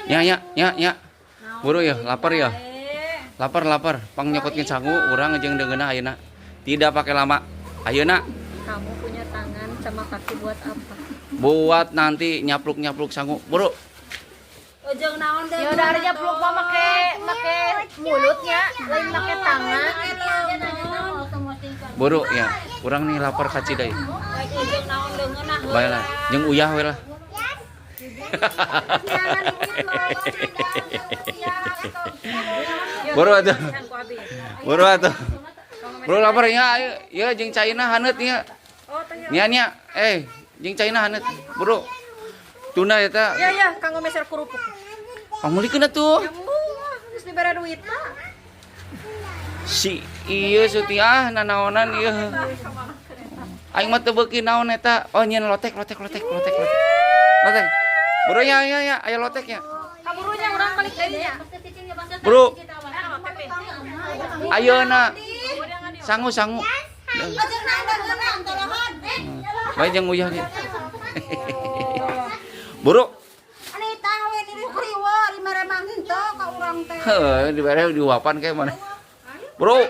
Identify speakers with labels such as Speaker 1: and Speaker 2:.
Speaker 1: Ya ya ya ya. Buru ya, lapar ya. Lapar lapar, pang nyokotkeun sangu urang jeung deungeunna ayeuna. Tidak pakai lama. Ayeuna.
Speaker 2: Kamu punya tangan sama kaki buat apa?
Speaker 1: Buat nanti nyapluk-nyapluk sangu. Buru.
Speaker 3: Ujung naon deui?
Speaker 2: Ya udah, ari nyapluk mah make make mulutnya, lain make tangan.
Speaker 1: Buru ya. Urang nih lapar kacida ieu.
Speaker 3: Ujung naon deungeunna.
Speaker 1: Bae lah, jeung uyah we lah.
Speaker 3: Jangan duit loh.
Speaker 1: Buru atuh. Buru atuh. Buru lapar ya, ayo. Ya jeung caina haneut ya. Nia nia, eh, jeung caina haneut. Buru. Tuna eta.
Speaker 2: Ya ya, kanggo meser kerupuk.
Speaker 1: Pangmeulikeun atuh.
Speaker 2: Ya moal, geus dibere duit mah.
Speaker 1: Si ieu Suti ah nanaonan ieu. Aing mah teu beuki naon eta. Oh, nyieun lotek lotek lotek lotek lotek. Lotek. Buru ya ya ya, aya lotek ya.
Speaker 2: Kaburunya urang balik deui nya.
Speaker 1: Bro. Ayeuna. Sangu sangu.
Speaker 3: Ujung naon deungeunna tolohan.
Speaker 1: Bae jeung uyah ge. Buru.
Speaker 3: Ani tah we di kriwa di maremah henteu ka urang teh.
Speaker 1: Heuh, dibere diuapan kayak mana. Bro.